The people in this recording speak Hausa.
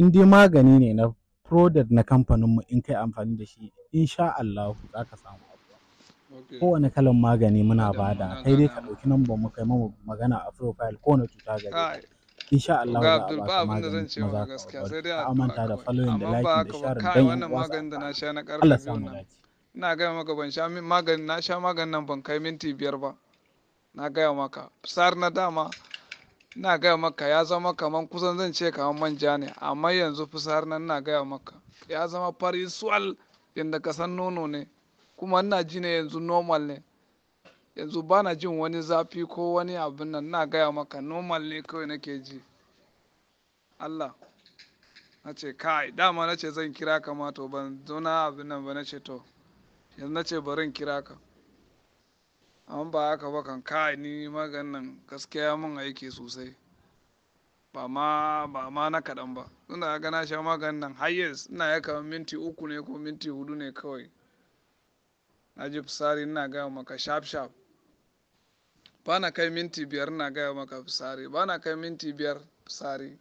In dai magani ne na product na kamfaninmu, in kai amfani da shi, insha Allah za ka samu abuwa. Kowane kalan magani muna Ba damuwa, bada, na kai dai gane ka amma. ɗauki number mu, kai mamu magana a profile. Kowane cuta gare ka, Kai, insha Allah Oga za a Abdul, ba baka abin da magani zan ce kuma maka za ka gaskiya warke. sai dai Ka addu'a manta da kawai. following da Amma ba liking da haka ba, sharing kai don yan wannan uwa su maganin da na amfana. sha na Allah karfe sa 2 mu nan. dace. Ina gaya maka, ban sha maganin, na sha maganin nan ban kai minti 5 ba. Na gaya maka, fitsari na dama ina gaya maka ya zama kaman kusan zan ce kaman manja ne, amma yanzu fitsari nan, ina gaya maka, ya zama fari suwal yadda ka san nono ne. Kuma ina ji ne yanzu normal ne. Yanzu bana jin wani zafi ko wani abin nan, ina gaya maka, normal ne kawai nake ji. Allah. Na ce kai, dama na ce zan kira ka ma, to ban zo na abin nan ba, na ce to yanzu na ce bari in kira ka. Amma ba haka ba kan, kai, ni maganin nan gaskiya ya mun aiki sosai. Ba ma na kaɗan ba. Tunda ka ga na sha maganin nan har yanzu ina ya kamar minti 3 ne ko minti 4 ne kawai. Na ji fitsari, ina gaya maka, sharp sharp. Ba na kai minti 5, ina gaya maka, fitsari. Ba na kai minti 5 fitsari.